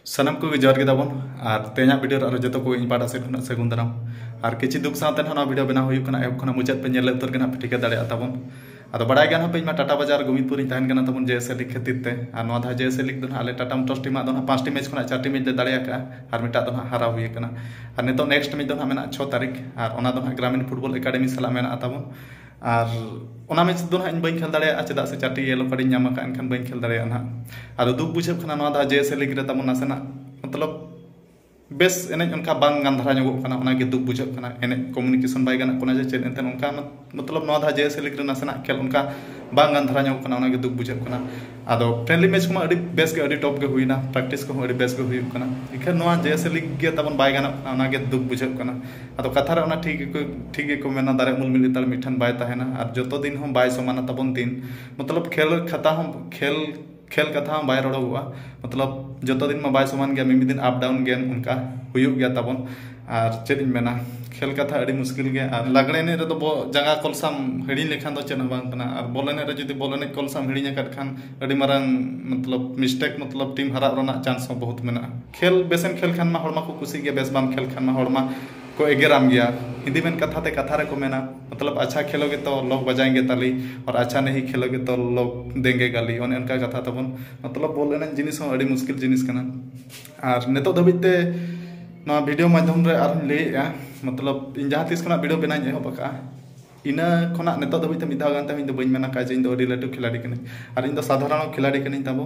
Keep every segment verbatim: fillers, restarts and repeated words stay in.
ᱥᱟᱱᱟᱢ ᱠᱚᱜᱮ ᱡᱚᱦᱟᱨ ᱜᱮ ᱛᱟᱵᱚᱱ᱾ ᱟᱨ ᱛᱮᱦᱮᱧᱟᱜ ᱵᱷᱤᱰᱤᱭᱳ ᱨᱮ ᱟᱨᱚ ᱡᱚᱛᱚ ᱠᱚ ᱤᱧ ᱯᱟᱦᱴᱟ ᱥᱮᱫ ᱠᱷᱚᱱᱟᱜ ᱥᱟᱹᱜᱩᱱ ᱫᱟᱨᱟᱢ᱾ ᱟᱨ ᱠᱤᱪᱷᱩ ᱫᱩᱠ ᱥᱟᱶᱛᱮ ᱱᱟᱦᱟᱜ ᱱᱚᱣᱟ ᱵᱷᱤᱰᱤᱭᱳ ᱵᱮᱱᱟᱣ ᱦᱩᱭᱩᱜ ᱠᱟᱱᱟ, ᱮᱦᱚᱵ ᱠᱷᱚᱱᱟᱜ ᱢᱩᱪᱟᱹᱫ ᱯᱮ ᱧᱮᱞ ᱩᱛᱟᱹᱨ ᱜᱮ ᱱᱟᱦᱟᱜ ᱯᱮ ᱴᱷᱤᱠᱟᱹ ᱫᱟᱲᱮᱭᱟᱜᱼᱟ ᱛᱟᱵᱚᱱ᱾ ᱟᱫᱚ ᱵᱟᱲᱟᱭ ᱜᱮᱭᱟ ᱱᱟᱦᱟᱜ ᱯᱮ, ᱤᱧ ᱢᱟ ᱴᱟᱴᱟ ᱵᱟᱡᱟᱨ ᱜᱳᱵᱤᱱᱫᱯᱩᱨ ᱨᱤᱧ ᱛᱟᱦᱮᱱ ᱠᱟᱱᱟ ᱛᱟᱵᱚᱱ, ᱡᱮ ᱮᱥ ᱮ ᱞᱤᱜᱽ ᱠᱷᱟᱹᱛᱤᱨ ᱛᱮ᱾ ᱟᱨ ᱱᱚᱣᱟ ᱫᱷᱟᱣ ᱡᱮ ᱮᱥ ᱮ ᱞᱤᱜᱽ ᱫᱚ ᱱᱟᱦᱟᱜ ᱟᱞᱮ ᱴᱟᱴᱟ ᱢᱳᱴᱚᱨᱥ ᱴᱤᱢᱟᱜ ᱫᱚ ᱱᱟᱦᱟᱜ ᱯᱟᱸᱪᱴᱤ ᱢᱮᱪ ᱠᱷᱚᱱᱟᱜ ᱪᱟᱨᱴᱤ ᱢᱮᱪ ᱞᱮ ᱫᱟᱲᱮ ᱟᱠᱟᱫᱼᱟ, ᱟᱨ ᱢᱤᱫᱴᱟᱜ ᱫᱚ ᱱᱟᱦᱟᱜ ᱦᱟᱨᱟᱣ ᱦᱩᱭ ᱟᱠᱟᱱᱟ᱾ ᱟᱨ ᱱᱤᱛᱚᱜ ᱱᱮᱠᱥᱴ ᱢᱮᱪ ᱫᱚ ᱱᱟᱦᱟᱜ ᱢᱮᱱᱟᱜᱼᱟ ᱪᱷᱚ ᱛᱟᱹᱨᱤᱠᱷ, ᱟᱨ ᱚᱱᱟ ᱫᱚ ᱱᱟᱦᱟᱜ ᱜᱨᱟᱢᱤᱱ ᱯᱷᱩᱴᱵᱚᱞ ᱮᱠᱟᱰᱮᱢᱤ ᱥᱟᱞᱟᱜ ᱢᱮᱱᱟᱜᱼᱟ ᱛᱟᱵᱚᱱ᱾ ᱟᱨ ᱚᱱᱟ ᱢᱮᱪ ᱫᱚ ᱱᱟᱦᱟᱜ ᱤᱧ ᱵᱟᱹᱧ ᱠᱷᱮᱞ ᱫᱟᱲᱮᱭᱟᱜᱼᱟ, ᱪᱮᱫᱟᱜ ᱥᱮ ᱪᱟᱨᱴᱤ ᱭᱮᱞᱳ ᱠᱟᱨᱰ ᱤᱧ ᱧᱟᱢ ᱟᱠᱟᱫᱼᱟ, ᱮᱱᱠᱷᱟᱱ ᱵᱟᱹᱧ ᱠᱷᱮᱞ ᱫᱟᱲᱮᱭᱟᱜᱼᱟ ᱱᱟᱦᱟᱜ᱾ ᱟᱫᱚ ᱫᱩᱠ ᱵᱩᱡᱷᱟᱹᱜ ᱠᱟᱱᱟ ᱱᱚᱣᱟ ᱫᱷᱟᱣ ᱡᱮ ᱮᱥ ᱮ ᱞᱤᱜᱽ ᱨᱮ ᱛᱟᱵᱚᱱ ᱱᱟᱥᱮᱱᱟᱜ, ᱢᱚᱛᱞᱚᱵ, ᱵᱮᱥ ᱮᱱᱮᱡ ᱚᱱᱠᱟ ᱵᱟᱝ ᱜᱟᱱ ᱫᱷᱟᱨᱟ ᱧᱚᱜᱚᱜ ᱠᱟᱱᱟ, ᱚᱱᱟᱜᱮ ᱫᱩᱠ ᱵᱩᱡᱷᱟᱹᱜ ᱠᱟᱱᱟ᱾ ᱮᱱᱮᱡ ᱠᱚᱢᱤᱭᱩᱱᱤᱠᱮᱥᱚᱱ ᱵᱟᱭ ᱜᱟᱱᱚᱜ ᱠᱟᱱᱟ ᱡᱮ ᱪᱮᱫ, ᱮᱱᱛᱮ ᱚᱱᱠᱟ ᱢᱚᱛ-, ᱢᱚᱛᱞᱚᱵ ᱱᱚᱣᱟ ᱫᱷᱟᱣ ᱡᱮ ᱮᱥ ᱮ ᱞᱤᱜᱽ ᱨᱮ ᱱᱟᱥᱮᱱᱟᱜ ᱠᱷᱮᱞ ᱚᱱᱠᱟ ᱵᱟᱝ ᱜᱟᱱ ᱫᱷᱟᱨᱟ ᱧᱚᱜᱚᱜ ᱠᱟᱱᱟ, ᱚᱱᱟᱜᱮ ᱫᱩᱠ ᱵᱩᱡᱷᱟᱹᱜ ᱠᱟᱱᱟ᱾ ᱟᱫᱚ ᱯᱷᱨᱮᱱᱰᱞᱤ ᱢᱮᱪ ᱠᱚᱢᱟ ᱟᱹᱰᱤ ᱵᱮᱥ ᱜᱮ, ᱟᱹᱰᱤ ᱴᱚᱯ ᱜᱮ ᱦᱩᱭᱱᱟ, ᱯᱨᱮᱠᱴᱤᱥ ᱠᱚᱦᱚᱸ ᱟᱹᱰᱤ ᱵᱮᱥ ᱜᱮ ᱦᱩᱭᱩᱜ ᱠᱟᱱᱟ, ᱮᱱᱠᱷᱟᱱ ᱱᱚᱣᱟ ᱡᱮ ᱮᱥ ᱮ ᱞᱤᱜᱽ ᱜᱮ ᱛᱟᱵᱚᱱ ᱵᱟᱭ ᱜᱟᱱᱚᱜ ᱠᱟᱱᱟ, ᱚᱱᱟᱜᱮ ᱫᱩᱠ ᱵᱩᱡᱷᱟᱹᱜ ᱠᱟᱱᱟ᱾ ᱟᱫᱚ ᱠᱟᱛᱷᱟ ᱨᱮ ᱚᱱᱟ ᱴᱷᱤᱠ ᱜᱮᱠᱚ, ᱴᱷᱤᱠ ᱜᱮᱠᱚ ᱢᱮᱱᱟ, ᱫᱟᱨᱮ ᱩᱢᱩᱞ ᱢᱤᱫ ᱞᱮᱛᱟᱲ ᱢᱤᱫ ᱴᱷᱮᱱ ᱵᱟᱭ ᱛᱟᱦᱮᱱᱟ, ᱟᱨ ᱡᱚᱛᱚ ᱫᱤᱱ ᱦᱚᱸ ᱵᱟᱭ ᱥᱚᱢᱟᱱᱟ ᱛᱟᱵᱚᱱ ᱫᱤᱱ᱾ ᱢᱚᱛᱞᱚᱵ ᱠᱷᱮᱞ ᱠᱟᱛᱷᱟ ᱦᱚᱸ, ᱠᱷᱮᱞ, ᱠᱷᱮᱞ ᱠᱟᱛᱷᱟ ᱦᱚᱸ ᱵᱟᱭ ᱨᱚᱲᱚᱜᱚᱜᱼᱟ᱾ ᱢᱚᱛᱞᱚᱵ ᱡᱚᱛᱚ ᱫᱤᱱ ᱢᱟ ᱵᱟᱭ ᱥᱚᱢᱟᱱ ᱜᱮᱭᱟ, ᱢᱤᱢᱤᱫ ᱫᱤᱱ ᱟᱯ ᱰᱟᱣᱩᱱ ᱜᱮ ᱚᱱᱠᱟ ᱦᱩᱭᱩᱜ ᱜᱮᱭᱟ ᱛᱟᱵᱚᱱ᱾ ᱟᱨ ᱪᱮᱫ ᱤᱧ ᱢᱮᱱᱟ, ᱠᱷᱮᱞ ᱠᱟᱛᱷᱟ ᱟᱹᱰᱤ ᱢᱩᱥᱠᱤᱞ ᱜᱮᱭᱟ᱾ ᱟᱨ ᱞᱟᱜᱽᱲᱮ ᱮᱱᱮᱡ ᱨᱮᱫᱚ ᱵᱚ-, ᱡᱟᱸᱜᱟ ᱠᱚᱞᱥᱟᱢ ᱦᱤᱲᱤᱧ ᱞᱮᱠᱷᱟᱱ ᱫᱚ ᱪᱮᱫ ᱦᱚᱸ ᱵᱟᱝ ᱠᱟᱱᱟ᱾ ᱟᱨ ᱵᱚᱞ ᱮᱱᱮᱡ ᱨᱮ ᱡᱩᱫᱤ ᱵᱚᱞ ᱮᱱᱮᱡ ᱠᱚᱞᱥᱟᱢ ᱦᱤᱲᱤᱧ ᱟᱠᱟᱫ ᱠᱷᱟᱱ, ᱟᱹᱰᱤ ᱢᱟᱨᱟᱝ, ᱢᱚᱛᱞᱚᱵ, ᱢᱤᱥᱴᱮᱠ, ᱢᱚᱛᱞᱚᱵ, ᱴᱤᱢ ᱦᱟᱨᱟᱜ ᱨᱮᱱᱟᱜ ᱪᱟᱱᱥ ᱦᱚᱸ ᱵᱚᱦᱩᱛ ᱢᱮᱱᱟᱜᱼᱟ᱾ ᱠᱷᱮᱞ ᱵᱮᱥᱮᱢ ᱠᱷᱮᱞ ᱠᱷᱟᱱ ᱢᱟ ᱦᱚᱲᱢᱟ ᱠᱚ ᱠᱩᱥᱤᱜ ᱜᱮᱭᱟ, ᱵᱮᱥ ᱵᱟᱢ ᱠᱷᱮᱞ ᱠᱷᱟᱱ ᱢᱟ ᱦᱚᱲᱢᱟ ᱠᱚ ᱮᱜᱮᱨᱟᱢ ᱜᱮᱭᱟ᱾ ᱦᱤᱱᱫᱤ ᱢᱮᱱ ᱠᱟᱛᱷᱟ ᱛᱮ ᱠᱟᱛᱷᱟ ᱨᱮᱠᱚ ᱢᱮᱱᱟ, ᱢᱚᱛᱞᱚᱵ, "ᱟᱪᱪᱷᱟ ᱠᱷᱮᱞᱳᱜᱮ ᱛᱚ ᱞᱳᱜ ᱵᱟᱡᱟᱭᱮᱸᱜᱮ ᱛᱟᱞᱤ, ᱟᱨ ᱟᱪᱪᱷᱟ ᱱᱟᱦᱤ ᱠᱷᱮᱞᱳᱜᱮ ᱛᱚ ᱞᱳᱜ ᱫᱮᱸᱜᱮ ᱜᱟᱞᱤ", ᱚᱱᱮ ᱚᱱᱠᱟ ᱠᱟᱛᱷᱟ ᱛᱟᱵᱚᱱ᱾ ᱢᱚᱛᱞᱚᱵ, ᱵᱚᱞ ᱮᱱᱮᱡ ᱡᱤᱱᱤᱥ ᱦᱚᱸ ᱟᱹᱰᱤ ᱢᱩᱥᱠᱤᱞ ᱡᱤᱱᱤᱥ ᱠᱟᱱᱟ᱾ ᱟᱨ ᱱᱤᱛᱚᱜ ᱫᱷᱟᱹᱵᱤᱡ ᱛᱮ ᱱᱚᱣᱟ ᱵᱷᱤᱰᱤᱭᱳ ᱢᱟᱫᱽᱫᱷᱚᱢ ᱨᱮ ᱟᱨᱦᱚᱸᱧ ᱞᱟᱹᱭᱮᱫᱼᱟ, ᱢᱚᱛᱞᱚᱵ, ᱤᱧ ᱡᱟᱦᱟᱸ ᱛᱤᱥ ᱠᱷᱚᱱᱟᱜ ᱵᱷᱤᱰᱤᱭᱳ ᱵᱮᱱᱟᱣ ᱤᱧ ᱮᱦᱚᱵ ᱟᱠᱟᱫᱼᱟ, ᱤᱱᱟᱹ ᱠᱷᱚᱱᱟᱜ ᱱᱤᱛᱚᱜ ᱫᱷᱟᱹᱵᱤᱡ ᱛᱮ ᱢᱤᱫ ᱫᱷᱟᱣ ᱜᱟᱱ ᱛᱮᱦᱚᱸ ᱤᱧ ᱫᱚ ᱵᱟᱹᱧ ᱢᱮᱱ ᱟᱠᱟᱫᱼᱟ ᱡᱮ ᱤᱧ ᱫᱚ ᱟᱹᱰᱤ ᱞᱟᱹᱴᱩ ᱠᱷᱤᱞᱟᱲᱤ ᱠᱟᱹᱱᱟᱹᱧ᱾ ᱟᱨ ᱤᱧ ᱫᱚ ᱥᱟᱫᱷᱟᱨᱚᱱ ᱠᱷᱤᱞᱟᱲᱤ ᱠᱟᱹᱱᱟᱹᱧ ᱛᱟᱵᱚ᱾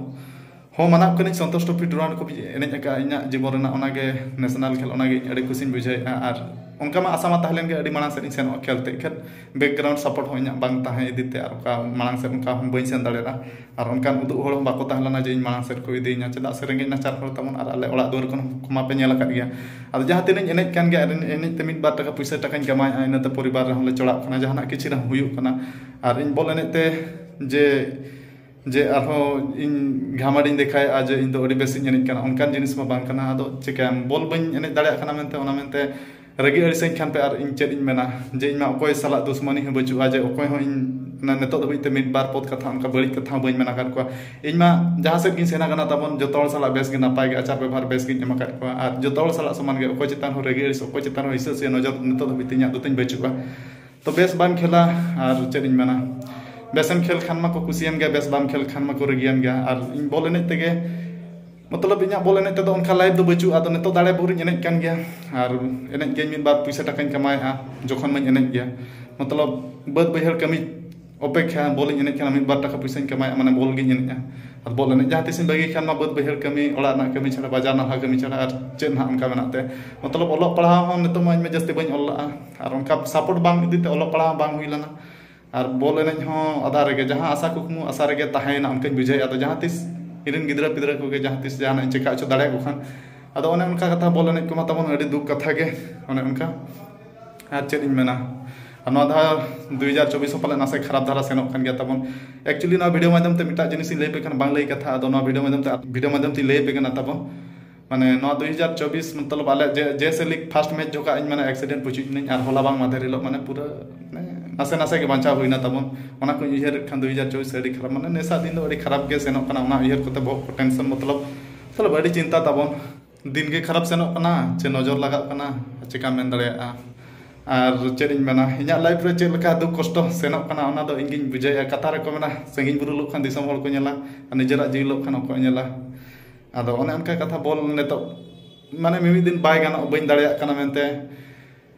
ᱦᱚᱸ, ᱢᱟᱱᱟᱣ ᱠᱟᱹᱱᱟᱹᱧ, ᱥᱚᱱᱛᱳᱥ ᱴᱨᱚᱯᱷᱤ ᱴᱩᱨᱱᱟᱢᱮᱱᱴ ᱠᱚ ᱮᱱᱮᱡ ᱟᱠᱟᱫᱼᱟ ᱤᱧᱟᱹᱜ ᱡᱤᱵᱚᱱ ᱨᱮᱱᱟᱜ, ᱚᱱᱟᱜᱮ ᱱᱮᱥᱱᱟᱞ ᱠᱷᱮᱞ, ᱚᱱᱟᱜᱮ ᱤᱧ ᱟᱹᱰᱤ ᱠᱩᱥᱤᱧ ᱵᱩᱡᱷᱟᱹᱣᱮᱫᱼᱟ᱾ ᱟᱨ ᱚᱱᱠᱟ ᱢᱟ ᱟᱥᱟ ᱢᱟ ᱛᱟᱦᱮᱸ ᱞᱮᱱ ᱜᱮ ᱟᱹᱰᱤ ᱢᱟᱲᱟᱝ ᱥᱮᱫ ᱤᱧ ᱥᱮᱱᱚᱜᱼᱟ ᱠᱷᱮᱞ ᱛᱮ, ᱮᱱᱠᱷᱟᱱ ᱵᱮᱠᱜᱨᱟᱣᱩᱱᱰ ᱥᱟᱯᱳᱨᱴ ᱦᱚᱸ ᱤᱧᱟᱹᱜ ᱵᱟᱝ ᱛᱟᱦᱮᱸ ᱤᱫᱤ ᱛᱮ ᱟᱨ ᱚᱱᱠᱟ ᱢᱟᱲᱟᱝ ᱥᱮᱫ ᱚᱱᱠᱟ ᱦᱚᱸ ᱵᱟᱹᱧ ᱥᱮᱱ ᱫᱟᱲᱮᱭᱟᱫᱼᱟ᱾ ᱟᱨ ᱚᱱᱠᱟᱱ ᱩᱫᱩᱜ ᱦᱚᱲ ᱦᱚᱸ ᱵᱟᱠᱚ ᱛᱟᱦᱮᱸ ᱞᱮᱱᱟ ᱡᱮ ᱤᱧ ᱢᱟᱲᱟᱝ ᱥᱮᱫ ᱠᱚ ᱤᱫᱤᱭᱤᱧᱟ, ᱪᱮᱫᱟᱜ ᱥᱮ ᱨᱮᱸᱜᱮᱡ ᱱᱟᱪᱟᱨ ᱦᱚᱲ ᱛᱟᱵᱚᱱ, ᱟᱨ ᱟᱞᱮ ᱚᱲᱟᱜ ᱫᱩᱣᱟᱹᱨ ᱠᱷᱚᱱ ᱠᱚᱢᱟ ᱯᱮ ᱧᱮᱞ ᱟᱠᱟᱫ ᱜᱮᱭᱟ᱾ ᱟᱫᱚ ᱡᱟᱦᱟᱸ ᱛᱤᱱᱟᱹᱜ ᱤᱧ ᱮᱱᱮᱡ ᱠᱟᱱ ᱜᱮᱭᱟ, ᱟᱨ ᱮᱱᱮᱡ ᱛᱮ ᱢᱤᱫ ᱵᱟᱨ ᱴᱟᱠᱟ ᱯᱩᱭᱥᱟᱹ ᱴᱟᱠᱟᱧ ᱠᱟᱢᱟᱣᱮᱫᱼᱟ, ᱤᱱᱟᱹᱛᱮ ᱯᱚᱨᱤᱵᱟᱨ ᱨᱮᱦᱚᱸ ᱞᱮ ᱪᱚᱲᱟᱜ ᱠᱟᱱᱟ, ᱡᱟᱦᱟᱱᱟᱜ ᱠᱤᱪᱷᱩ ᱨᱮᱦᱚᱸ ᱦᱩᱭᱩᱜ ᱠᱟᱱᱟ᱾ ᱟᱨ ᱤᱧ ᱵᱚᱞ ᱮᱱᱮᱡ ᱛᱮ ᱡᱮ, ᱡᱮ ᱟᱨᱦᱚᱸ ᱤᱧ ᱜᱷᱟᱢᱟᱰᱤᱧ ᱫᱮᱠᱷᱟᱭᱮᱫᱼᱟ ᱡᱮ ᱤᱧ ᱫᱚ ᱟᱹᱰᱤ ᱵᱮᱥᱤᱧ ᱮᱱᱮᱡ ᱠᱟᱱᱟ, ᱚᱱᱠᱟᱱ ᱡᱤᱱᱤᱥ ᱢᱟ ᱵᱟᱝ ᱠᱟᱱᱟ᱾ ᱟᱫᱚ ᱪᱤᱠᱟᱹᱭᱟᱢ, ᱵᱚᱞ ᱵᱟᱹᱧ ᱮᱱᱮᱡ ᱫᱟᱲᱮᱭᱟᱜ ᱠᱟᱱᱟ ᱢᱮᱱᱛᱮ, ᱚᱱᱟ ᱢᱮᱱᱛᱮ ᱨᱟᱹᱜᱤ ᱟᱹᱲᱤᱥᱟᱹᱧ ᱠᱷᱟᱱ ᱯᱮ ᱟᱨ ᱤᱧ ᱪᱮᱫ ᱤᱧ ᱢᱮᱱᱟ, ᱡᱮ ᱤᱧ ᱢᱟ ᱚᱠᱚᱭ ᱥᱟᱞᱟᱜ ᱫᱩᱥᱢᱟᱱᱤ ᱦᱚᱸ ᱵᱟᱹᱪᱩᱜᱼᱟ, ᱡᱮ ᱚᱠᱚᱭ ᱦᱚᱸ ᱤᱧ ᱱᱤᱛᱚᱜ ᱫᱷᱟᱹᱵᱤᱡ ᱛᱮ ᱢᱤᱫ ᱵᱟᱨ ᱯᱚᱫ ᱠᱟᱛᱷᱟ ᱚᱱᱠᱟ ᱵᱟᱹᱲᱤᱡ ᱠᱟᱛᱷᱟ ᱦᱚᱸ ᱵᱟᱹᱧ ᱢᱮᱱ ᱟᱠᱟᱫ ᱠᱚᱣᱟ᱾ ᱤᱧ ᱢᱟ ᱡᱟᱦᱟᱸ ᱥᱮᱫ ᱜᱤᱧ ᱥᱮᱱ ᱟᱠᱟᱱᱟ ᱛᱟᱵᱚᱱ, ᱡᱚᱛᱚ ᱦᱚᱲ ᱥᱟᱞᱟᱜ ᱵᱮᱥ ᱜᱮ ᱱᱟᱯᱟᱭ ᱜᱮ ᱟᱪᱟᱨ ᱵᱮᱵᱚᱦᱟᱨ ᱵᱮᱥ ᱜᱤᱧ ᱮᱢ ᱟᱠᱟᱫ ᱠᱚᱣᱟ, ᱟᱨ ᱡᱚᱛᱚ ᱦᱚᱲ ᱥᱟᱞᱟᱜ ᱥᱚᱢᱟᱱ ᱜᱮ, ᱚᱠᱚᱭ ᱪᱮᱛᱟᱱ ᱦᱚᱸ ᱨᱟᱹᱜᱤ ᱟᱹᱲᱤᱥ, ᱚᱠᱚᱭ ᱪᱮᱛᱟᱱ ᱦᱚᱸ ᱦᱤᱥᱟᱹ ᱥᱮ ᱱᱚᱡᱚᱨ ᱱᱤᱛᱚᱜ ᱫᱷᱟᱹᱵᱤᱡ ᱛᱮ ᱤᱧᱟᱹᱜ ᱫᱚ ᱛᱤᱧ ᱵᱟᱹᱪᱩᱜᱼᱟ᱾ ᱛᱚ ᱵᱮᱥ ᱵᱟᱢ ᱠᱷᱮᱞᱟ, ᱟᱨ ᱪᱮᱫ ᱤᱧ ᱢᱮᱱᱟ, ᱵᱮᱥᱮᱢ ᱠᱷᱮᱞ ᱠᱷᱟᱱ ᱢᱟᱠᱚ ᱠᱩᱥᱤᱭᱟᱢ ᱜᱮᱭᱟ, ᱵᱮᱥ ᱵᱟᱢ ᱠᱷᱮᱞ ᱠᱷᱟᱱ ᱢᱟᱠᱚ ᱨᱟᱹᱜᱤᱭᱟᱢ ᱜᱮᱭᱟ᱾ ᱟᱨ ᱤᱧ ᱵᱚᱞ ᱮᱱᱮᱡ ᱛᱮᱜᱮ, ᱢᱚᱛᱞᱚᱵ ᱤᱧᱟᱹᱜ ᱵᱚᱞ ᱮᱱᱮᱡ ᱛᱮᱫᱚ ᱚᱱᱠᱟ ᱞᱟᱭᱤᱯᱷ ᱫᱚ ᱵᱟᱹᱪᱩᱜᱼᱟ᱾ ᱟᱫᱚ ᱱᱤᱛᱚᱜ ᱫᱟᱲᱮ ᱵᱷᱳᱨᱤᱧ ᱮᱱᱮᱡ ᱠᱟᱱ ᱜᱮᱭᱟ, ᱟᱨ ᱮᱱᱮᱡ ᱜᱮ ᱢᱤᱫ ᱵᱟᱨ ᱯᱩᱭᱥᱟᱹ ᱴᱟᱠᱟᱧ ᱠᱟᱢᱟᱣᱮᱫᱼᱟ ᱡᱚᱠᱷᱚᱱ ᱢᱟᱧ ᱮᱱᱮᱡ ᱜᱮᱭᱟ᱾ ᱢᱚᱛᱞᱚᱵ ᱵᱟᱹᱫᱽ ᱵᱟᱹᱭᱦᱟᱹᱲ ᱠᱟᱹᱢᱤ ᱚᱯᱮᱠᱠᱷᱟ, ᱵᱚᱞᱤᱧ ᱮᱱᱮᱡ ᱠᱟᱱᱟ, ᱢᱤᱫ ᱵᱟᱨ ᱴᱟᱠᱟ ᱯᱩᱭᱥᱟᱹᱧ ᱠᱟᱢᱟᱣᱮᱫᱼᱟ, ᱢᱟᱱᱮ ᱵᱚᱞ ᱜᱤᱧ ᱮᱱᱮᱡᱼᱟ᱾ ᱟᱨ ᱵᱚᱞ ᱮᱱᱮᱡ ᱡᱟᱦᱟᱸ ᱛᱤᱥᱤᱧ ᱵᱟᱹᱜᱤ ᱠᱷᱟᱱ ᱢᱟ ᱵᱟᱹᱫᱽ ᱵᱟᱹᱭᱦᱟᱹᱲ ᱠᱟᱹᱢᱤ, ᱚᱲᱟᱜ ᱨᱮᱱᱟᱜ ᱠᱟᱹᱢᱤ ᱪᱷᱟᱲᱟ, ᱵᱟᱡᱟᱨ ᱱᱟᱞᱦᱟ ᱠᱟᱹᱢᱤ ᱪᱷᱟᱲᱟ ᱟᱨ ᱪᱮᱫ ᱱᱟᱦᱟᱜ ᱚᱱᱠᱟ ᱢᱮᱱᱟᱜ ᱛᱮ, ᱢᱚᱛᱞᱚᱵ ᱚᱞᱚᱜ ᱯᱟᱲᱦᱟᱣ ᱦᱚᱸ ᱱᱤᱛᱚᱜ ᱢᱟ ᱤᱧ ᱢᱟ ᱡᱟᱹᱥᱛᱤ ᱵᱟᱹᱧ ᱚᱞ ᱞᱟᱜᱼᱟ, ᱟᱨ ᱚᱱᱠᱟ ᱥᱟᱯᱳᱨᱴ ᱵᱟᱝ ᱤᱫᱤ ᱛᱮ ᱚᱞᱚᱜ ᱯᱟᱲᱦᱟᱣ ᱦᱚᱸ ᱵᱟᱝ ᱦᱩᱭ ᱞᱮᱱᱟ᱾ ᱟᱨ ᱵᱚᱞ ᱮᱱᱮᱡ ᱦᱚᱸ ᱟᱫᱷᱟ ᱨᱮᱜᱮ, ᱡᱟᱦᱟᱸ ᱟᱥᱟ ᱠᱩᱠᱢᱩ ᱟᱥᱟ ᱨᱮᱜᱮ ᱛᱟᱦᱮᱸᱭᱮᱱᱟ ᱚᱱᱠᱟᱧ ᱵᱩᱡᱷᱟᱹᱣᱮᱫᱼᱟ᱾ ᱟᱫᱚ ᱡᱟᱦᱟᱸ ᱛᱤᱥ ᱤᱧ ᱨᱮᱱ ᱜᱤᱫᱽᱨᱟᱹ ᱯᱤᱫᱽᱨᱟᱹ ᱠᱚᱜᱮ ᱡᱟᱦᱟᱸ ᱛᱤᱥ ᱡᱟᱦᱟᱱᱟᱜ ᱤᱧ ᱪᱮᱠᱟ ᱦᱚᱪᱚ ᱫᱟᱲᱮᱭᱟᱠᱚ ᱠᱷᱟᱱ, ᱟᱫᱚ ᱚᱱᱮ ᱚᱱᱠᱟ ᱠᱟᱛᱷᱟ, ᱵᱚᱞ ᱮᱱᱮᱡ ᱠᱚᱢᱟ ᱛᱟᱵᱚᱱ ᱟᱹᱰᱤ ᱫᱩᱠ ᱠᱟᱛᱷᱟ ᱜᱮ, ᱚᱱᱮ ᱚᱱᱠᱟ᱾ ᱟᱨ ᱪᱮᱫ ᱤᱧ ᱢᱮᱱᱟ, ᱟᱨ ᱱᱚᱣᱟ ᱫᱷᱟᱣ ᱫᱩ ᱦᱟᱡᱟᱨ ᱪᱚᱵᱵᱤᱥ ᱦᱚᱸ ᱯᱟᱞᱮ ᱱᱟᱥᱮ ᱠᱷᱟᱨᱟᱯ ᱫᱷᱟᱨᱟ ᱥᱮᱱᱚᱜ ᱠᱟᱱ ᱜᱮᱭᱟ ᱛᱟᱵᱚᱱ᱾ ᱮᱠᱪᱩᱭᱮᱞᱤ ᱱᱚᱣᱟ ᱵᱷᱤᱰᱤᱭᱳ ᱢᱟᱫᱽᱫᱷᱚᱢ ᱛᱮ ᱢᱤᱫᱴᱟᱜ ᱡᱤᱱᱤᱥ ᱤᱧ ᱞᱟᱹᱭ ᱟᱯᱮ ᱠᱷᱟᱱ ᱵᱟᱝ ᱞᱟᱹᱭ ᱠᱟᱛᱷᱟ, ᱟᱫᱚ ᱱᱚᱣᱟ ᱵᱷᱤᱰᱤᱭᱳ ᱢᱟᱫᱽᱫᱷᱚᱢ ᱛᱮ, ᱵᱷᱤᱰᱤᱭᱳ ᱢᱟᱫᱽᱫᱷᱚᱢ ᱛᱮᱧ ᱞᱟᱹᱭ ᱟᱯᱮ ᱠᱟᱱᱟ ᱛᱟᱵᱚᱱ᱾ ᱢᱟᱱᱮ ᱱᱚᱣᱟ ᱫᱩ ᱦᱟᱡᱟᱨ ᱪᱚᱵᱵᱤᱥ, ᱢᱚᱛᱞᱚᱵ ᱟᱞᱮ ᱡᱮ, ᱡᱮ ᱥᱮ ᱞᱤᱜᱽ ᱯᱷᱟᱥᱴ ᱢᱮᱪ ᱡᱚᱠᱷᱟᱜ ᱤᱧ ᱢᱟᱱᱮ ᱮᱠᱥᱤᱰᱮᱱᱴ ᱯᱩᱪᱩᱡ ᱮᱱᱟᱹᱧ, ᱟᱨ ᱦᱚᱞᱟ ᱵᱟᱝ ᱢᱟᱫᱷᱮᱨ ᱦᱤᱞᱳᱜ ᱢᱟᱱᱮ ᱯᱩᱨᱟᱹ ᱢᱟᱱᱮ ᱱᱟᱥᱮ ᱱᱟᱥᱮ ᱜᱮ ᱵᱟᱧᱪᱟᱣ ᱦᱩᱭᱱᱟ ᱛᱟᱵᱚᱱ᱾ ᱚᱱᱟ ᱠᱚᱧ ᱩᱭᱦᱟᱹᱨᱮᱫ ᱠᱷᱟᱱ ᱫᱩ ᱦᱟᱡᱟᱨ ᱪᱚᱵᱵᱤᱥ ᱟᱹᱰᱤ ᱠᱷᱟᱨᱟᱯ, ᱢᱟᱱᱮ ᱱᱮᱥᱟᱜ ᱫᱤᱱ ᱫᱚ ᱟᱹᱰᱤ ᱠᱷᱟᱨᱟᱯ ᱜᱮ ᱥᱮᱱᱚᱜ ᱠᱟᱱᱟ᱾ ᱚᱱᱟ ᱩᱭᱦᱟᱹᱨ ᱠᱚᱛᱮ ᱵᱚᱦᱚᱜ ᱠᱚ ᱴᱮᱱᱥᱚᱱ, ᱢᱚᱛᱞᱚᱵ, ᱢᱚᱛᱞᱚᱵ ᱟᱹᱰᱤ ᱪᱤᱱᱛᱟ ᱛᱟᱵᱚᱱ᱾ ᱫᱤᱱ ᱜᱮ ᱠᱷᱟᱨᱟᱯ ᱥᱮᱱᱚᱜ ᱠᱟᱱᱟ, ᱪᱮ ᱱᱚᱡᱚᱨ ᱞᱟᱜᱟᱜ ᱠᱟᱱᱟ, ᱪᱮᱠᱟᱢ ᱢᱮᱱ ᱫᱟᱲᱮᱭᱟᱜᱼᱟ? ᱟᱨ ᱪᱮᱫ ᱤᱧ ᱢᱮᱱᱟ, ᱤᱧᱟᱹᱜ ᱞᱟᱭᱤᱯᱷ ᱨᱮ ᱪᱮᱫ ᱞᱮᱠᱟ ᱫᱩᱠ ᱠᱚᱥᱴᱚ ᱥᱮᱱᱚᱜ ᱠᱟᱱᱟ, ᱚᱱᱟ ᱫᱚ ᱤᱧ ᱜᱤᱧ ᱵᱩᱡᱷᱟᱹᱣᱮᱫᱼᱟ᱾ ᱠᱟᱛᱷᱟ ᱨᱮᱠᱚ ᱢᱮᱱᱟ, ᱥᱟᱺᱜᱤᱧ ᱵᱩᱨᱩ ᱞᱚᱜ ᱠᱷᱟᱱ ᱫᱤᱥᱚᱢ ᱦᱚᱲ ᱠᱚ ᱧᱮᱞᱟ, ᱟᱨ ᱱᱤᱡᱮᱨᱟᱜ ᱡᱤᱣᱤ ᱞᱚᱜ ᱠᱷᱟᱱ ᱚᱠᱚᱭ ᱧᱮᱞᱟ? ᱟᱫᱚ ᱚᱱᱮ ᱚᱱᱠᱟ ᱠᱟᱛᱷᱟ, ᱵᱚᱞ ᱱᱤᱛᱚᱜ ᱢᱟᱱᱮ ᱢᱤᱢᱤᱫ ᱫᱤᱱ ᱵᱟᱭ ᱜᱟᱱᱚᱜ, ᱵᱟᱹᱧ ᱫᱟᱲᱮᱭᱟᱜ ᱠᱟᱱᱟ ᱢᱮᱱᱛᱮ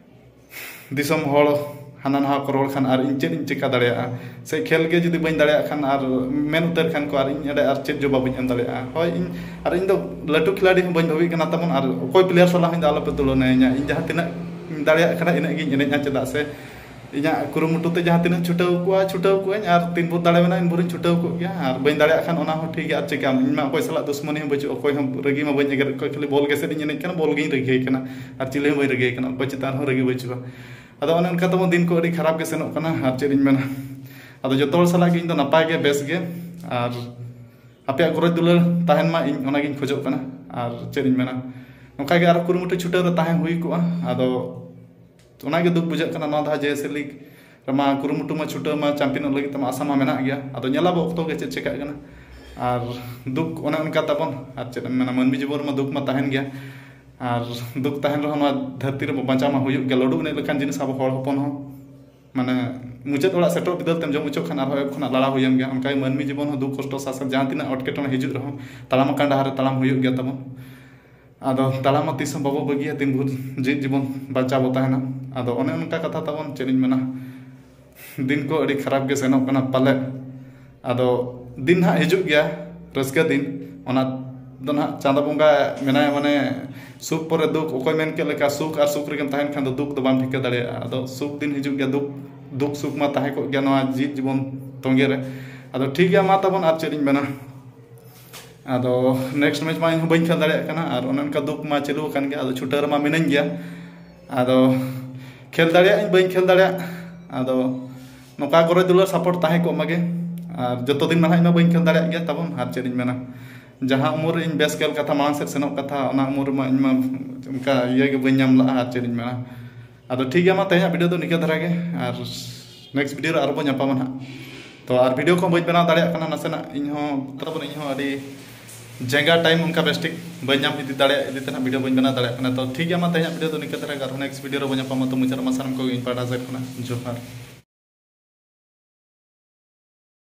ᱫᱤᱥᱚᱢ ᱦᱚᱲ ᱦᱟᱱᱟ ᱱᱟᱣᱟ ᱠᱚ ᱨᱚᱲ ᱠᱷᱟᱱ, ᱟᱨ ᱤᱧ ᱪᱮᱫ ᱤᱧ ᱪᱮᱠᱟ ᱫᱟᱲᱮᱭᱟᱜᱼᱟ? ᱥᱮ ᱠᱷᱮᱞ ᱜᱮ ᱡᱩᱫᱤ ᱵᱟᱹᱧ ᱫᱟᱲᱮᱭᱟᱜ ᱠᱷᱟᱱ, ᱟᱨ ᱢᱮᱱ ᱩᱛᱟᱹᱨ ᱠᱷᱟᱱ ᱠᱚ, ᱟᱨ ᱤᱧ ᱚᱸᱰᱮ ᱟᱨ ᱪᱮᱫ ᱡᱚᱵᱟᱵ ᱤᱧ ᱮᱢ ᱫᱟᱲᱮᱭᱟᱜᱼᱟ? ᱦᱳᱭ, ᱤᱧ, ᱟᱨ ᱤᱧ ᱫᱚ ᱞᱟᱹᱴᱩ ᱠᱷᱤᱞᱟᱲᱤ ᱦᱚᱸ ᱵᱟᱹᱧ ᱵᱷᱟᱹᱵᱤᱜ ᱠᱟᱱᱟ ᱛᱟᱵᱚᱱ, ᱟᱨ ᱚᱠᱚᱭ ᱯᱞᱮᱭᱟᱨ ᱥᱟᱞᱟᱜ ᱦᱚᱸ ᱤᱧ ᱫᱚ ᱟᱞᱚᱯᱮ ᱛᱩᱞᱚᱱᱟᱭᱤᱧᱟ᱾ ᱤᱧ ᱡᱟᱦᱟᱸ ᱛᱤᱱᱟᱹᱜ ᱤᱧ ᱫᱟᱲᱮᱭᱟᱜ ᱠᱟᱱᱟ, ᱤᱱᱟᱹᱜ ᱜᱤᱧ ᱮᱱᱮᱡᱼᱟ᱾ ᱪᱮᱫᱟᱜ ᱥᱮ ᱤᱧᱟᱹᱜ ᱠᱩᱨᱩᱢᱩᱴᱩ ᱛᱮ ᱡᱟᱦᱟᱸ ᱛᱤᱱᱟᱹᱜ ᱪᱷᱩᱴᱟᱹᱣ ᱠᱚᱜᱼᱟ, ᱪᱷᱩᱴᱟᱹᱣ ᱠᱚᱜᱼᱟᱹᱧ, ᱟᱨ ᱛᱤᱱ ᱵᱷᱳᱨ ᱫᱟᱲᱮ ᱢᱮᱱᱟᱜᱼᱟ, ᱤᱱ ᱵᱷᱳᱨᱤᱧ ᱪᱷᱩᱴᱟᱹᱣ ᱠᱚᱜ ᱜᱮᱭᱟ᱾ ᱟᱨ ᱵᱟᱹᱧ ᱫᱟᱲᱮᱭᱟᱜ ᱠᱷᱟᱱ ᱚᱱᱟ ᱦᱚᱸ ᱴᱷᱤᱠ ᱜᱮᱭᱟ, ᱟᱨ ᱪᱤᱠᱟᱹᱭᱟᱢ? ᱤᱧ ᱢᱟ ᱚᱠᱚᱭ ᱥᱟᱞᱟᱜ ᱫᱩᱥᱢᱟᱹᱱᱤ ᱦᱚᱸ ᱵᱟᱹᱪᱩᱜ, ᱚᱠᱚᱭ ᱦᱚᱸ ᱨᱟᱹᱜᱤ ᱢᱟ ᱵᱟᱹᱧ ᱮᱜᱮᱨᱮᱫ ᱠᱚᱣᱟ, ᱠᱷᱟᱹᱞᱤ ᱵᱚᱞ ᱜᱮ ᱥᱮᱫ ᱤᱧ ᱮᱱᱮᱡ ᱠᱟᱱᱟ, ᱵᱚᱞ ᱜᱤᱧ ᱨᱟᱹᱜᱤᱭᱟᱭ ᱠᱟᱱᱟ, ᱟᱨ ᱪᱤᱞᱤ ᱦᱚᱸ ᱵᱟᱹᱧ ᱨᱟᱹᱜᱤᱭᱟᱭ ᱠᱟᱱᱟ, ᱚᱠᱚᱭ ᱪᱮᱛᱟᱱ ᱨᱮᱦᱚᱸ ᱨᱟᱹᱜᱤ ᱵᱟᱹᱪᱩᱜᱼᱟ᱾ ᱟᱫᱚ ᱚᱱᱮ ᱚᱱᱠᱟ ᱛᱟᱵᱚᱱ ᱫᱤᱱ ᱠᱚ ᱟᱹᱰᱤ ᱠᱷᱟᱨᱟᱯ ᱜᱮ ᱥᱮᱱᱚᱜ ᱠᱟᱱᱟ, ᱟᱨ ᱪᱮᱫ ᱤᱧ ᱢᱮᱱᱟ᱾ ᱟᱫᱚ ᱡᱚᱛᱚ ᱦᱚᱲ ᱥᱟᱞᱟᱜ ᱜᱮ ᱤᱧ ᱫᱚ ᱱᱟᱯᱟᱭ ᱜᱮ, ᱵᱮᱥ ᱜᱮ, ᱟᱨ ᱟᱯᱮᱭᱟᱜ ᱜᱚᱨᱚᱡᱽ ᱫᱩᱞᱟᱹᱲ ᱛᱟᱦᱮᱱ ᱢᱟ, ᱤᱧ ᱚᱱᱟᱜᱤᱧ ᱠᱷᱚᱡᱚᱜ ᱠᱟᱱᱟ᱾ ᱟᱨ ᱪᱮᱫ ᱤᱧ ᱢᱮᱱᱟ, ᱱᱚᱝᱠᱟ ᱜᱮ ᱟᱨᱚ ᱠᱩᱨᱩᱢᱩᱴᱩ ᱪᱷᱩᱴᱟᱹᱣ ᱨᱮ ᱛᱟᱦᱮᱸ ᱦᱩᱭ ᱠᱚᱜᱼᱟ᱾ ᱟᱫᱚ ᱚᱱᱟᱜᱮ ᱫᱩᱠ ᱵᱩᱡᱷᱟᱹᱜ ᱠᱟᱱᱟ, ᱱᱚᱣᱟ ᱫᱷᱟᱣ ᱡᱮ ᱥᱮ ᱞᱤᱜᱽ ᱢᱟ ᱠᱩᱨᱩᱢᱩᱴᱩ ᱢᱟ ᱪᱷᱩᱴᱟᱹᱣ ᱢᱟ ᱪᱟᱢᱯᱤᱭᱟᱱᱚᱜ ᱞᱟᱹᱜᱤᱫ ᱛᱮᱢᱟ ᱟᱥᱟ ᱢᱟ ᱢᱮᱱᱟᱜ ᱜᱮᱭᱟ᱾ ᱟᱫᱚ ᱧᱮᱞᱟᱵᱚ ᱚᱠᱛᱚ ᱜᱮ ᱪᱮᱫ ᱪᱮᱠᱟᱜ ᱠᱟᱱᱟ᱾ ᱟᱨ ᱫᱩᱠ ᱚᱱᱮ ᱚᱱᱠᱟ ᱛᱟᱵᱚᱱ, ᱟᱨ ᱪᱮᱫ ᱮᱢ ᱢᱮᱱᱟ, ᱢᱟᱹᱱᱢᱤ ᱡᱤᱵᱚᱱ ᱨᱮᱢᱟ ᱫᱩᱠ ᱢᱟ ᱛᱟᱦᱮᱱ ᱜᱮᱭᱟ᱾ ᱟᱨ ᱫᱩᱠ ᱛᱟᱦᱮᱱ ᱨᱮᱦᱚᱸ ᱱᱚᱣᱟ ᱫᱷᱟᱹᱨᱛᱤ ᱨᱮ ᱵᱟᱧᱪᱟᱣ ᱢᱟ ᱦᱩᱭᱩᱜ ᱜᱮᱭᱟ᱾ ᱞᱟᱹᱰᱩ ᱮᱱᱮᱡ ᱞᱮᱠᱟᱱ ᱡᱤᱱᱤᱥ ᱟᱵᱚ ᱦᱚᱲ ᱦᱚᱯᱚᱱ ᱦᱚᱸ ᱢᱟᱱᱮ ᱢᱩᱪᱟᱹᱫ ᱚᱲᱟᱜ ᱥᱮᱴᱮᱨᱚᱜ ᱵᱤᱫᱟᱹᱞ ᱛᱮᱢ ᱡᱚᱢ ᱦᱚᱪᱚᱜ ᱠᱷᱟᱱ ᱟᱨᱦᱚᱸ ᱮᱦᱚᱵ ᱠᱷᱚᱱᱟᱜ ᱞᱟᱲᱟᱣ ᱦᱩᱭᱟᱢ ᱜᱮᱭᱟ᱾ ᱚᱱᱠᱟᱜᱮ ᱢᱟᱹᱱᱢᱤ ᱡᱤᱵᱚᱱ ᱦᱚᱸ ᱫᱩᱠ ᱠᱚᱥᱴᱚ ᱥᱟᱥᱮᱛ ᱡᱟᱦᱟᱸ ᱛᱤᱱᱟᱹᱜ ᱮᱴᱠᱮᱴᱚᱬᱮ ᱦᱤᱡᱩᱜ ᱨᱮᱦᱚᱸ ᱛᱟᱲᱟᱢ ᱟᱠᱟᱱ ᱰᱟᱦᱟᱨ ᱨᱮ ᱛᱟᱲᱟᱢ ᱦᱩᱭᱩᱜ ᱜᱮᱭᱟ ᱛᱟᱵᱚᱱ᱾ ᱟᱫᱚ ᱛᱟᱲᱟᱢ ᱢᱟ ᱛᱤᱥ ᱦᱚᱸ ᱵᱟᱵᱚ ᱵᱟᱹᱜᱤᱭᱟ ᱛᱤᱱ ᱵᱷᱳᱨ ᱡᱤᱣᱤᱫ ᱡᱤᱵᱚᱱ ᱵᱟᱧᱪᱟᱣ ᱵᱚ ᱛᱟᱦᱮᱱᱟ᱾ ᱟᱫᱚ ᱚᱱᱮ ᱚᱱᱠᱟ ᱠᱟᱛᱷᱟ ᱛᱟᱵᱚᱱ, ᱪᱮᱫ ᱤᱧ ᱢᱮᱱᱟ, ᱫᱤᱱ ᱠᱚ ᱟᱹᱰᱤ ᱠᱷᱟᱨᱟᱯ ᱜᱮ ᱥᱮᱱᱚᱜ ᱠᱟᱱᱟ ᱯᱟᱞᱮ᱾ ᱟᱫᱚ ᱫᱤᱱ ᱦᱟᱸᱜ ᱦᱤᱡᱩᱜ ᱜᱮᱭᱟ ᱨᱟᱹᱥᱠᱟᱹ ᱫᱤᱱ, ᱚᱱᱟ ᱫᱚ ᱱᱟᱦᱟᱜ ᱪᱟᱸᱫᱚ ᱵᱚᱸᱜᱟ ᱢᱮᱱᱟᱭᱟ, ᱢᱟᱱᱮ ᱥᱩᱠ ᱯᱚᱨᱮ ᱫᱩᱠ, ᱚᱠᱚᱭ ᱢᱮᱱ ᱠᱮᱫ ᱞᱮᱠᱟ ᱥᱩᱠ ᱟᱨ ᱥᱩᱠ ᱨᱮᱜᱮᱢ ᱛᱟᱦᱮᱱ ᱠᱷᱟᱱ ᱫᱚ ᱫᱩᱠ ᱫᱚ ᱵᱟᱢ ᱴᱷᱤᱠᱟᱹ ᱫᱟᱲᱮᱭᱟᱜᱼᱟ᱾ ᱟᱫᱚ ᱥᱩᱠ ᱫᱤᱱ ᱦᱤᱡᱩᱜ ᱜᱮᱭᱟ, ᱫᱩᱠ ᱫᱩᱠ ᱥᱩᱠ ᱢᱟ ᱛᱟᱦᱮᱸ ᱠᱚᱜ ᱜᱮᱭᱟ ᱱᱚᱣᱟ ᱡᱤᱣᱤᱫ ᱡᱤᱵᱚᱱ ᱛᱚᱸᱜᱮ ᱨᱮ᱾ ᱟᱫᱚ ᱴᱷᱤᱠ ᱜᱮᱭᱟ ᱢᱟ ᱛᱟᱵᱚᱱ, ᱟᱨ ᱪᱮᱫ ᱤᱧ ᱢᱮᱱᱟ᱾ ᱟᱫᱚ ᱱᱮᱠᱥᱴ ᱢᱮᱪ ᱢᱟ ᱤᱧ ᱦᱚᱸ ᱵᱟᱹᱧ ᱠᱷᱮᱞ ᱫᱟᱲᱮᱭᱟᱜ ᱠᱟᱱᱟ, ᱟᱨ ᱚᱱᱮ ᱚᱱᱠᱟ ᱫᱩᱠ ᱢᱟ ᱪᱟᱹᱞᱩ ᱟᱠᱟᱱ ᱜᱮᱭᱟ᱾ ᱟᱫᱚ ᱪᱷᱩᱴᱟᱹᱣ ᱨᱮᱢᱟ ᱢᱤᱱᱟᱹᱧ ᱜᱮᱭᱟ, ᱟᱫᱚ ᱠᱷᱮᱞ ᱫᱟᱲᱮᱭᱟᱜ ᱟᱹᱧ ᱵᱟᱹᱧ ᱠᱷᱮᱞ ᱫᱟᱲᱮᱭᱟᱜ, ᱟᱫᱚ ᱱᱚᱝᱠᱟ ᱜᱚᱨᱚᱡᱽ ᱫᱩᱞᱟᱹᱲ ᱥᱟᱯᱳᱨᱴ ᱛᱟᱦᱮᱸ ᱠᱚᱜ ᱢᱟᱜᱮ᱾ ᱟᱨ ᱡᱚᱛᱚ ᱫᱤᱱ ᱢᱟ ᱱᱟᱦᱟᱜ ᱤᱧ ᱢᱟ ᱵᱟᱹᱧ ᱠᱷᱮᱞ ᱫᱟᱲᱮᱭᱟᱜ ᱜᱮᱭᱟ ᱛᱟᱵᱚᱱ, ᱟᱨ ᱪᱮᱫ ᱤᱧ ᱢᱮᱱᱟ, ᱡᱟᱦᱟᱸ ᱩᱢᱩᱨ ᱨᱮ ᱤᱧ ᱵᱮᱥ ᱠᱷᱮᱞ ᱠᱟᱛᱷᱟ, ᱢᱟᱲᱟᱝ ᱥᱮᱫ ᱥᱮᱱᱚᱜ ᱠᱟᱛᱷᱟ, ᱚᱱᱟ ᱩᱢᱩᱨ ᱨᱮᱢᱟ ᱤᱧ ᱢᱟ ᱚᱱᱠᱟ ᱤᱭᱟᱹ ᱜᱮ ᱵᱟᱹᱧ ᱧᱟᱢ ᱞᱟᱜᱼᱟ, ᱟᱨ ᱪᱮᱫ ᱤᱧ ᱢᱮᱱᱟ᱾ ᱟᱫᱚ ᱴᱷᱤᱠ ᱜᱮᱭᱟ ᱢᱟ, ᱛᱮᱦᱮᱧᱟᱜ ᱵᱷᱤᱰᱤᱭᱳ ᱫᱚ ᱱᱤᱝᱠᱟᱹ ᱫᱷᱟᱨᱟ ᱜᱮ, ᱟᱨ ᱱᱮᱠᱥᱴ ᱵᱷᱤᱰᱤᱭᱳ ᱨᱮ ᱟᱨᱚ ᱵᱚᱱ ᱧᱟᱯᱟᱢᱟ ᱱᱟᱦᱟᱜ᱾ ᱛᱚ ᱟᱨ ᱵᱷᱤᱰᱤᱭᱳ ᱠᱚᱦᱚᱸ ᱵᱟᱹᱧ ᱵᱮᱱᱟᱣ ᱫᱟᱲᱮᱭᱟᱜ ᱠᱟᱱᱟ, ᱱᱟᱥᱮᱱᱟᱜ ᱤᱧ ᱦᱚᱸ ᱛᱟᱨᱯᱚᱨᱮ ᱤᱧ ᱦᱚᱸ ᱟᱹᱰᱤ ᱡᱟᱸᱜᱟ ᱴᱟᱭᱤᱢ ᱚᱱᱠᱟ ᱵᱮᱥ ᱴᱷᱤᱠ ᱵᱟᱹᱧ ᱧᱟᱢ ᱤᱫᱤ ᱫᱟᱲᱮᱭᱟᱜ ᱤᱫᱤ ᱛᱮ ᱱᱟᱦᱟᱜ ᱵᱷᱤᱰᱤᱭᱳ ᱵᱟᱹᱧ ᱵᱮᱱᱟᱣ ᱫᱟᱲᱮᱭᱟᱜ ᱠᱟᱱᱟ᱾ ᱛᱚ ᱴᱷᱤᱠ ᱜᱮᱭᱟ ᱢᱟ, ᱛᱮᱦᱮᱧᱟᱜ ᱵᱷᱤᱰᱤᱭᱳ ᱫᱚ ᱱᱤᱝᱠᱟᱹ ᱫᱷᱟᱨᱟ ᱜᱮ, ᱟᱨᱦᱚᱸ ᱱᱮᱠᱥᱴ ᱵᱷᱤᱰᱤᱭᱳ ᱨᱮ ᱵᱚᱱ ᱧᱟᱯᱟᱢᱟ᱾ ᱛᱚ ᱢᱩᱪᱟᱹᱫ ᱨᱮᱢᱟ ᱥᱟᱱᱟᱢ ᱠᱚᱜᱮ ᱤᱧ ᱯᱟᱦᱴᱟ ᱥᱮᱫ ᱠᱷᱚᱱᱟᱜ ᱡᱚᱦᱟᱨ᱾